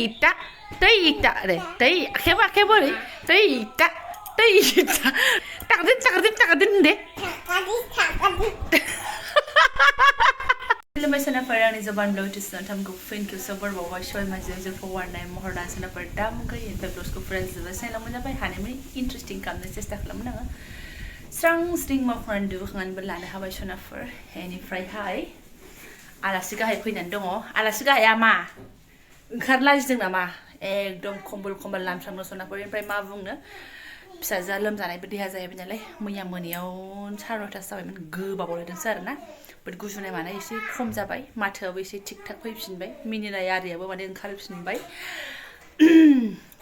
दैता दैता रे दै आखेबा आखेबा रे दैता दैता takadin deh Lumay sana parang ni Jobanivlog to sa tam ko friend ko sa bar bawa show majo for one night mohor na sana par dam kay in close ko friends ba sa lam na bay hane may interesting kam na sesta lam na strong string ma friend du ngan bala na hawai shona for any fry high ala siga hay kuinan dong ala siga ya ma ngarla jing na ma ekdom kombol lam sang no sona par in fry ma bung na फिसाजा लोमजानायबो देहा जाहैबाय नालाय मैया मोनायाव 9:30 जाबायमोन गोबाबावलायदोंसो आरोना बाट गुजुनाय मानाय एसे खम जाबाय माथोआबो एसे थिक थाक फैफिनबाय मिनिनाय आरियाबो माने ओंखारफिनबाय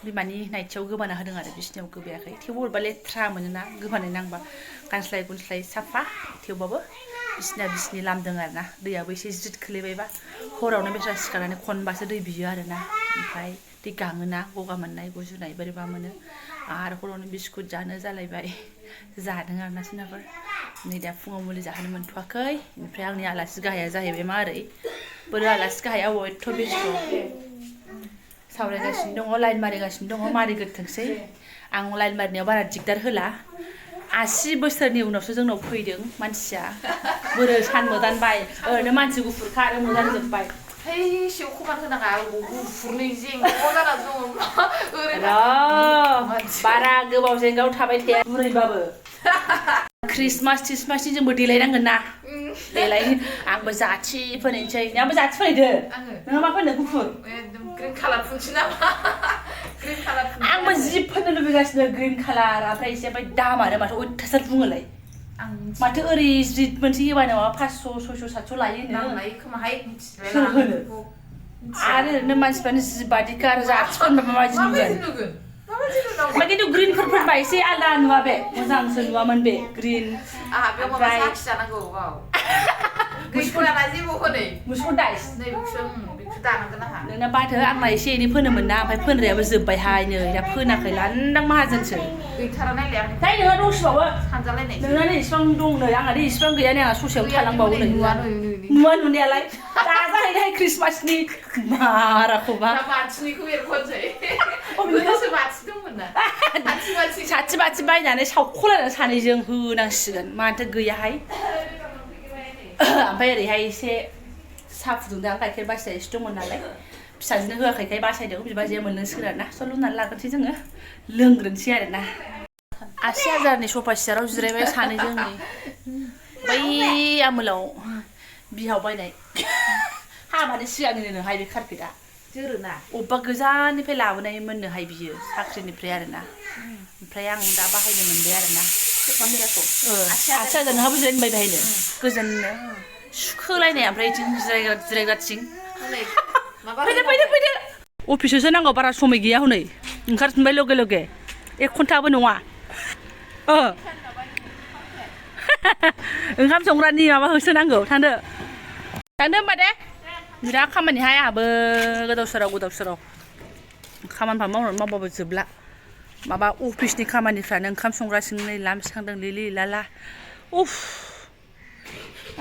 बिमानि नाइटआव गोबाना होदों आरो बिसिनायाव गोबायाखै थेवबो हरबा लेथ्रा मोनोना गोबानाय नांबा गानस्लाय गुनस्लाय साफा थेवबाबो बिसिनि लामदों आरोना दैयाबो एसे जिद खोलैबायबा हरावनो बेस्रा सिखारनानै खनबासो दै बियो आरोना ओमफ्राय दै गाङोना गगा मोननाय गुजुनाय बोरैबा मोनो आरो हरावनो बिस्कुट जानो जालायबाय जादों आरोना सोनाफोर नै दा फुङाव मुलि जाहोनो मोनथ'वाखै ओमफ्राय आंनि आलासि गाहाया जाहैबाय मारै बोरो आलासि गाहाया अयथ' बेस्थ' सावरायगासिनो दङ लाइन मारिगासिनो दङ मारिग्रोथोंसै आं लाइन मारिनायाव बारा दिगदार होला 80 बोसोरनि उनावसो जोंनाव फैदों मानसिया बोरो सान मोदानबाय ओरैनो मानसि गुफुरखा आरो मोदान जोबबाय Hey, siapa kuman kena kau furnizing, kau dah nak zoom. Bara gebau jenggau tabai tiap burai babu. Christmas ni jemur dilayangan na. Dilayan, ang berzaci penencai, ni ang berzaci penede. Nama apa nak kufur? Green color pun cina. Green color pun. Ang berzip penede begas green color. Apa siapa dama ada masuk terser bungalai. माथो ओरै जित मोनसे होबाय नामा 500 600 700 लायो नो आरो ओरैनो मानसिफ्रानो जिबादिखा आरो जाथिफोरबा माबायदि नुगोन मा खिन्थु ग्रिनफोरबा एसे आलदा नुवा बे मोजांसो नुवामोन बे ग्रिन आहा बे माबा साखि जानांगौ गाव ग्रिनफोरा जेबो होनै मुसुर दाइस नै बिखौ दानांगोन आहा नोंना बाथो आंना एसे एनै फोनोमोन ना ओमफ्राय फोनग्रायाबो जोबबायहाय नै दा फोनाखै लान्दां माहाजोनसो गैथारा नायलाय आं जाय नोंहा दंसिबावो सानजालायनाय नोंना नै इसिबां दं नै आंना नै इसिबां गैया नै आंना ससेयाव थालांबावो नै नुवा नुनायालाय दा जाहैनाय क्रिसमासनि माराखौबा मानसिनिखौ एरख'नोसै गोदोसो मानसि दंमोन ना साथि बायनानै सावख'लायनानै सानैजों होनांसिगोन माथो गैयाहाय ओमफ्राय ओरैहाय एसे साहा फुदुंदों आं गाइखेर बासिया एसे दंमोन नालाय फिसाजोनो होआखैखाय बासायदों बिबाजैया मोनलोंसिगोन आरोना स' लुनानै लाग्रोनोसै जोङो लोंग्रोनोसै आरोना 80,000नि सफा सियाराव जिरायबाय सानैजों नै बै आमोलाव बिहाव बायनाय हाबानि सिगांनिनोहाय बे कारपेटआ जोरोना अबेबा गोजाननिफ्राय लाबोनाय मोननोहाय बियो साख्रिनिफ्राय आरोना ओमफ्राय आं दा बाहायनो मोनबाय आरोना 80,000 हाबो जिरायनो बाय बाहायनो गोजोननो सुखोलायनाय ओमफ्राय इथिं जिरायग्राथिं फैदो अफिसावसो नांगौ बारा समय गैया हनै ओंखारफिनबाय लगे लगे 1 घन्टाबो नङा ओंखाम संग्रानि माबा होसोनांगौ थांदो होमबा दे बिराद खामानिहाय आहाबो गोदाव सोराव खामानिफ्रा मावबाबो जोबला माबा अफिसनि खामानिफ्रानो ओंखाम संग्रा सिंनै लामस्रांदों लिलि लाला उफ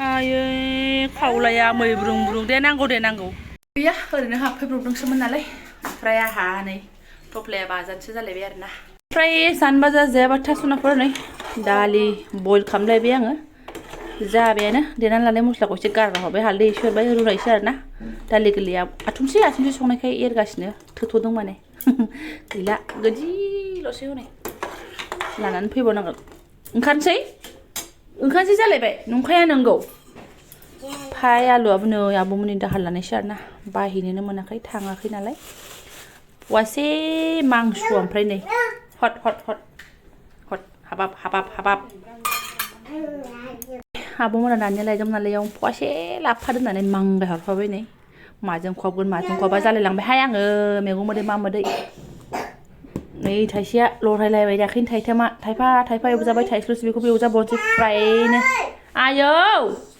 आयै खावलाया मैब्रुं दे नांगौ गैया ओरैनो हाबफैब्रबदोंसोमोन नालाय ओमफ्राय आहा नै थफ्लाया बाजानसो जालायबाय आरोना ओमफ्राय जानबा जाजायाबा थास'नाफोर नै दालि बयल खालामलायबाय आङो जाबायानो देनानै लानाय मस्लाखौ एसे गारना हरबाय हालदै एसे हरबाय रुनायसो आरोना दालि गोरलैया आथुमसे संनायखाय एरगासिनो थोथ'दों माने गैला गोदिल'सै हनै लानानै फैबावनांगोन ओंखारनोसै जालायबाय नंखाया नंगौ फाय आलुआबो नै आब'मोननि दाहार लानायसो आरोना बायहैनोनो मोनाखै थाङाखै नालाय पवासे मांस ओमफ्राय नै हट हाबाब आब'मोना दानिया लायदोंमोन नालाय इयाव पवासे लाबोफादों होननानै मांगाय हरफाबाय नै माजों खहाबा जालायलांबायहाय आङो मैगं मोदै मा मोदै नै थाइसेया लरायलायबाय दाखैनो थाइफा एवजाबाय थाइसेल'सो बेखौबो एवजाबावनोसै फ्रायनो आयौ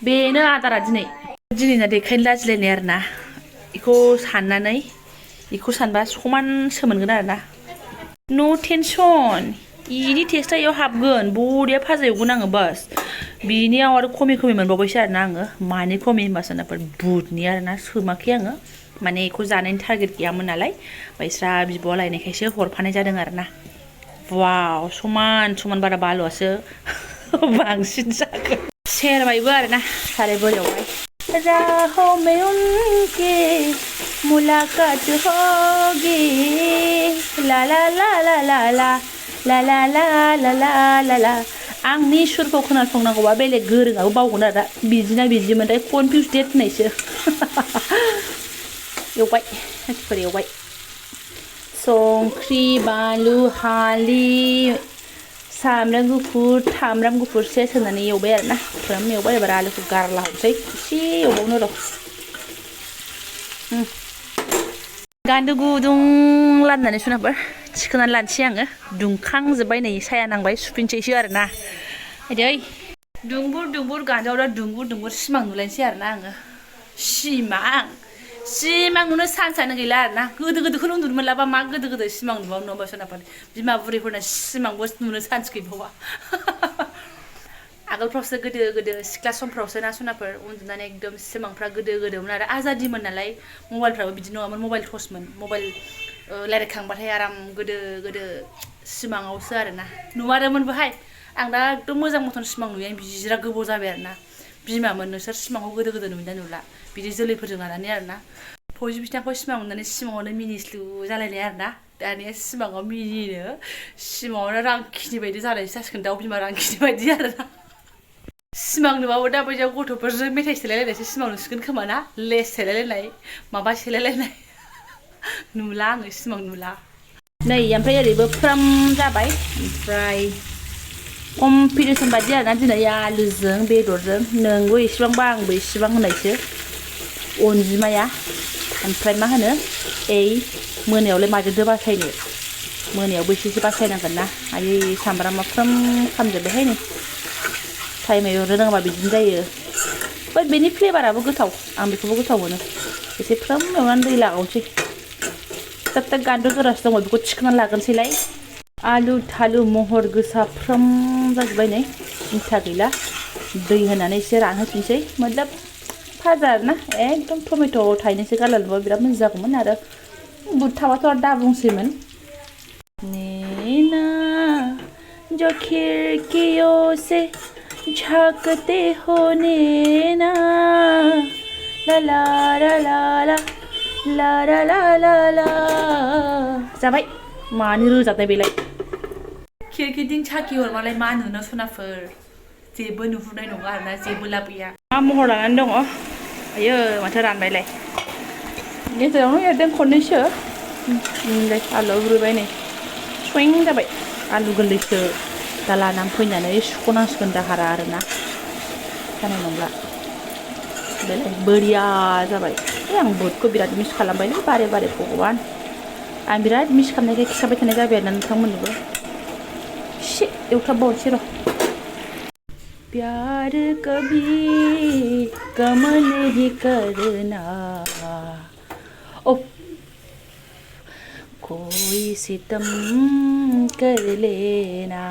बेनो आदारा दिनैना देखायनो लाजिलायनाय आरोना बेखौ सानबा समानसो मोनगोन आरोना नो टेनसन इनि टेस्टआ इयाव हाबगोन बरिया भाजा एवगोन आङो बास बिनियाव आरो खमि मोनबावबायसो आरोना आङो मानि खमि होनबा सोनाफोर बुटनि आरोना सोमाखै आङो माने बेखौ जानायनि टारगेट गैयामोन नालाय बायस्रा बिब'आ लायनायखायसो हरफानाय जादों आरोना वाव समान समान बारा बालुआसो बांसिन जागोन सेरबायबो आरोना साराय बोरियावहाय राहों में उनके मुलाकात होगी ला ला ला ला ला ला ला ला ला ला ला ला ला आंनि सुरखौ खोनासंनांगौबा बेलेग गोरोङाबो बावगोन आरो दा बिदिना बिदिमोनथाय कनफिउसडेड होननायसो एवबाय हाथिफोर एवबाय संख्रि बानलु हालदै सामब्राम गुफुर सेस होनानै एवबाय आरोना फ्राम एवबाय एबार आलुखौ गारला हरसै एसे एवबावनो र' गान्दु गुदुं लाननानै सुनाफोर थिखोनानै लानोसै आङो दुंखांजोब्बाय नै साया नांबाय सुफिनसैसो आरोना दै दुंबुर गान्दुआव दा दुंबुर सिमां नुलायनोसै आरोना आङो सिमां नुनो सान्सआनो गैला आरोना गोदोखौनो उन्दुनो मोनलाबा मा गोदो सिमां नुबावनो नङा सोनाफोर बिमा बुरैफोरना सिमांबो नुनो सान्स गैबावा आगोलफ्रावसो गोदो सिख्ला समफ्रावसो ना सनाफोर उन्दुनानै एकदम सिमांफ्रा गोदोमोन आरो आजादिमोन नालाय मबाइलफ्राबो बिदि नङामोन मबाइल टचमोन मबाइल रायलायखांबाथाय आराम गोदो सिमाङावसो आरोना नुमारोमोनबोहाय आं दा एकदम मोजां मथन सिमां नुयो बिजिरा गोबाव जाबाय आरोना बिमामोन नोंसोर सिमांखौ गोदो नुयोना नुला बिदि जोलैफोरजों लानानै आरोना फौजि बिथांखौ सिमां नुनानै सिमाङावनो मिनिस्लु जालायनाय आरोना दानिया सिमाङाव मिनिनो सिमाङावनो रांखिनि बायदि जानायसो जासिगोन दाउ बिमा रांखिनि बायदि आरोना सिमां नुबाबो दा बायदियाव गथ'फोरजों मेथाइ सेलायलायनायसो सिमां नुसिगोन खोमा ना लेस सेलायलायनाय माबा सेलायलायनाय नुला आङो सिमां नुला नै ओमफ्राय ओरैबो फ्राम जाबाय ओमफ्राय कम्पिटिसन बायदि आरोना दिनै आलुजों बेदरजों नोंबो इसेबांबा आंबो इसेबां होनायसो अनजिमाया ओमफ्राय मा होनो मोनायावलाय माजोंथो बासायनो मोनायावबो एसे बासायनांगोन ना आयै सामब्रामा फ्राम खामजोब्बायहाय नै टाइम एवनो रोङाबा बिदिनो जायो बै बेनि फ्लेभाराबो गोथाव आं बेखौबो गोथाव मोनो एसे फ्राम एवनानै दै लागावनोसै दा गान्दु जरासो दङ बेखौ थिखोनानै लागोनसैलाय आलु थालु महर गोसा फ्राम जाजोब्बाय नै सिन्था गैला दै होनानै एसे रानहोफिनसै मतलब फाजा आरोना एकदम टमेट' थाइनैसो गारलायनोबा बिराद मोजां जागौमोन आरो बुट थाबाथ' आरो दा बुंसैमोन नैना जो खिड़कियों से झांकते हो नैना ला ला ला ला ला ला ला ला ला ला जाबाय मानि रोजाबनाय बेलाय खिरखिथिं साखि हरबालाय मा नुनो सनाफोर जेबो नुहुरनाय नङा आरोना जेबो लाब गैया मा महर लानानै दङ आयो माथो रानबायलाय गेजेरावनो एरदों खननैसो आलुआव रुबाय नै सुइं जाबाय आलु गोरलैसो दा लानानै फैनानै सुख'नांसिगोन दाहारा आरोना जानाय नंला बेलाय बोरिया जाबाय आं बुटखौ बिराद मिस खालामबायलै बारे भगवान आं बिराद मिस खालामनायखाय खिथाबाय थानाय जाबाय आरोना नोंथांमोननोबो एसे एवथाबबावनोसै र' प्यार कभी गम नहीं करना ओ कोई सितम कर लेना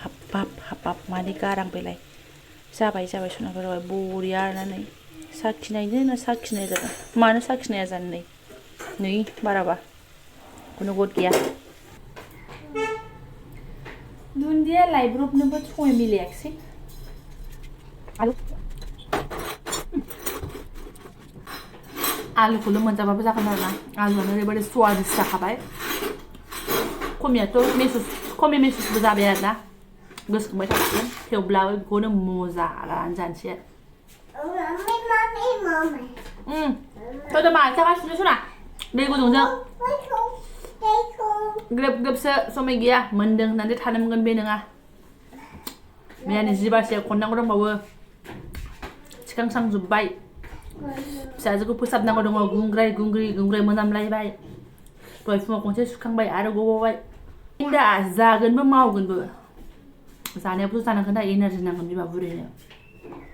हाब मानि गारां बेलाय जाबाय सनाफोर बरिया आरोना नै साखिनायनो ना साखिनाय जादों मानो साखिनाया जानो नै बाराबा खुनु गद गैया दुन्दिया लाइब्रबनोबो समय मिलायाखिसै आलुखौल' मोनजाबाबो जागोन आरोना आलुआनो ओरैबायदि स्वादिस जाखाबाय खमि मेसुसबो जाबाय आरोना गोसोखांबाय थासिगोन थेवब्लाबो बेखौनो मजा लानानै जानोसै आरो मा जागासिनो सना दै गुदुंजों ग्रोबसो समय गैया मोन्दों होननानै थानो मोनगोन बे नङा मैयानि 10 खननांगौ दंबावो थिखांसांजोब्बाय फिसाजोखौ फोसाबनांगौ दङ गुंग्राय मोनामलायबाय दहाय फुङाव खनसे सुखांबाय आरो गबावबाय दा जागोनबो मावगोनबो जानायावथ' जानांगोन ना एनार्जि नांगोन बिमा बुरैनो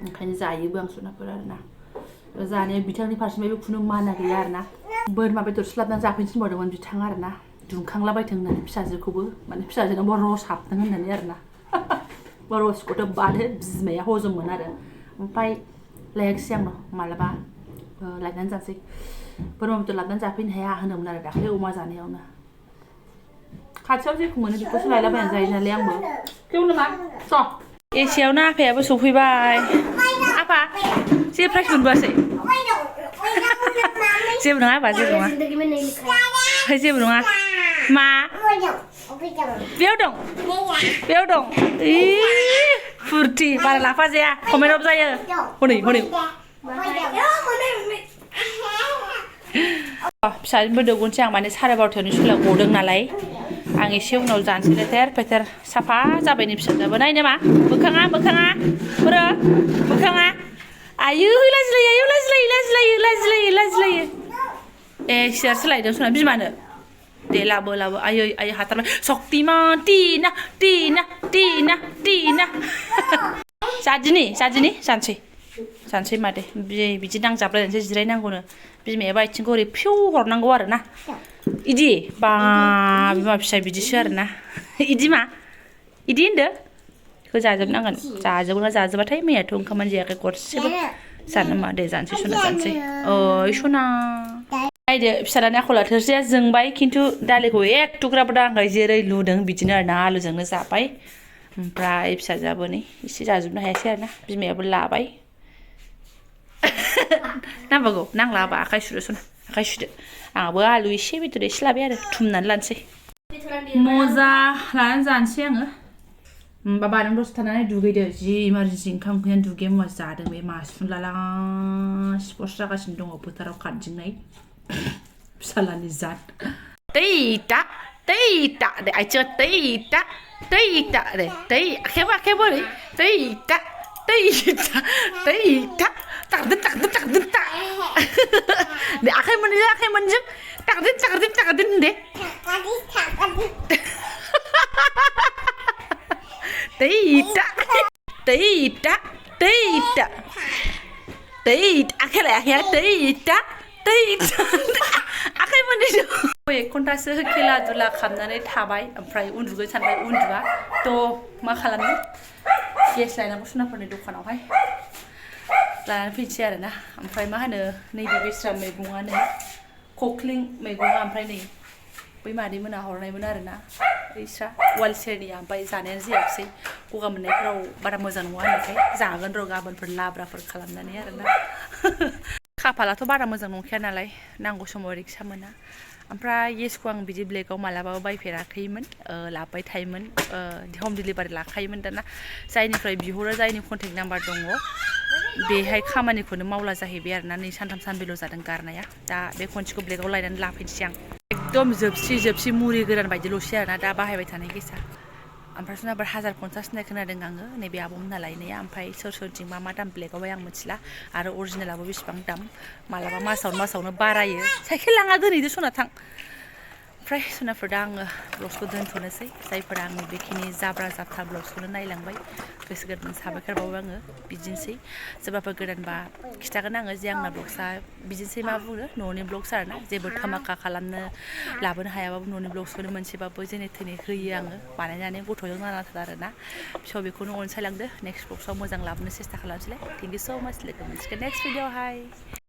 ओंखायनो जायोबो आं सनाफोर आरोना जानाया बिथांनि फारसेनिफ्रायबो खुनु माना गैया आरोना बोरमा बेदर सुलाबनानै जाफैनो थिनबावदोंमोन बिथाङा आरोना दुंखांलाबायथों होननानै फिसाजोखौबो माने फिसाजोनावबो रस हाबथों होननानै आरोना रसखौथ' बादो बिमाया हजममोन आरो ओमफ्राय लायाखिसै आं मालाबा लायनानै जासै बोरमा बेदर लाबोनानै जाफैनो हाया होनदोंमोन आरो दाख्लै अमा जानायावनो खाथियाव जेखौ मोनो बेखौसो लायलाबायनानै जायो नालाय आंबो केवनो मा स' एसेयावनो आफायाबो सफैबाय आफा जेबो प्राइस मोनबोआसै जेबो नङा आफा जेबो नङा जेबो नङा मा बेयाव दं फुरथि बारा लाफा जाया कमेन्टआव जायो हनै फिसाजोंबो दौगोनसै आं माने 12:30 स्कुलाव गदों नालाय आं एसे उनाव जानोसै लेथेर फेथेर साफा जाबाय नै फिसाजोआबो नायनो मा मोखाङा बोरो मोखाङा आयौ लाजिलायो ए सियार सोलायदों सना बिमानो दे लाबो आयै हाथारबाय शक्तिमान टिना जादिनि जानोसै मादे बिदि नांजाबलायनोसै जिरायनांगौनो बिमायाबो आथिंखौ ओरै फिउ हरनांगौ आरो ना इदि बा बिमा फिसा बिदिसो आरो ना इदि होनदो बेखौ जाजोबनांगोन जाजोबगोन ना जाजोबाथाय मैयाथ' ओंखामानो जायाखै गरसेबो जानो मा दे जानोसै ओइ सना नायदो फिसालानि आखला थोरसिया जोंबाय खिन्थु दालिखौ एक थुख्राबो दाङाखै जेरै लुदों बिदिनो आरो ना आलुजोंनो जाबाय ओमफ्राय फिसाजोआबो नै एसे जाजोबनो हायासै आरो ना बिमायाबो लाबाय नांबागौ नांलाबा आखाइ सुदो सना आखाइ सुदो आंहाबो आलु एसे बेदर एसे लाबाय आरो थुमनानै लानोसै मजा लानानै जानोसै आङो बाबा नों दसे थानानै दुगैदो जि इमारजेन्सि ओंखाम उखैनानै दुगैया मुवा जादों बे मासुन स्पर्ट्स जागासिनो दङ फोथाराव खारदिंनाय फिसालानि जात दैता दे आथिङा दैता दे आखाइबो ओरै दैता टाकदिन दे आखाइ मोनजों टाकदिन दे दैता आखाइ लायाखै दैता आखाइ मोननैजों 1 घन्टासो खेला दुला खालामनानै थाबाय ओमफ्राय उन्दुगोन सानबाय उन्दुआ थ' मा खालामनो गेस लायनांगौ सनाफोरनि दखानावहाय लानानै फैनोसै आरो ना ओमफ्राय मा होनो नैबे बेस्रा मैगङा नै खख्लिं मैगङा ओमफ्राय नै बै मादैमोना हरनायमोन आरो ना बैस्रा वाल सेरनिया ओमफ्राय जानायानो जायाखिसै गगा मोननायफोराव बारा मोजां नङा होननायखाय जागोन र' गाबोनफोर लाब्राफोर खालामनानै आरो ना खाफालाथ' बारा मोजां नंखाया नालाय नांगौ समाव रिक्सा मोना ओमफ्राय येसखौ आं बिदि ब्लेकआव मालाबाबो बायफेराखैमोन लाबाय थायोमोन हम डिलिभारि लाखायोमोन दाना जायनिफ्राय बिहरो जायनि कन्टेक्ट नाम्बार दङ बेहाय खामानिखौनो मावला जाहैबाय आरो ना नै सानथाम सानब्रैल' जादों गारनाया दा बे खनसेखौ ब्लेकआव लायनानै लाफैनोसै आं एकदम जोबसि मुरि गोरान बायदिल'सै आरो ना दा बाहायबाय थानाय गेसा ओमफ्राय सोरनाबा 1050 होननाय खोनादों आङो नैबे आब'मोनहा लायनाया ओमफ्राय सोरथिं मा दाम ब्लेकआवहाय आं मिथिला आरो अरिजिनेलाबो बेसेबां दाम मालाबा मासावनो बारायो साइकेल लाङा दोनहैदो सना थां ओमफ्राय सनाफोर दा आङो ब्लगखौ दोनथ'नोसै जायफोरा आंनि बेखिनि जाब्रा जाब्था ब्लगखौनो नायलांबाय गोसो गोरबोनि साबायखर बावो आङो बिदिनोसै सोरबाफोर गोदानबा खिथागोन आङो जे आंना ब्लग्सआ बिदिनोसै मा बुङो न'नि ब्लग्स आरो ना जेबो धामाका खालामनो लाबोनो हायाबाबो न'नि ब्लग्सखौनो मोनसेबाबो जेने थेने होयो आङो बानायनानै गथ'जों नांना थादों आरो ना स' बेखौनो अनसायलांदो नेक्स्ट ब्लग्सआव मोजां लाबोनो सेस्था खालामसैलाय थेंक इउ स' माच लोगो मोनसिगोन नेक्स्ट भिडिअ'आवहाय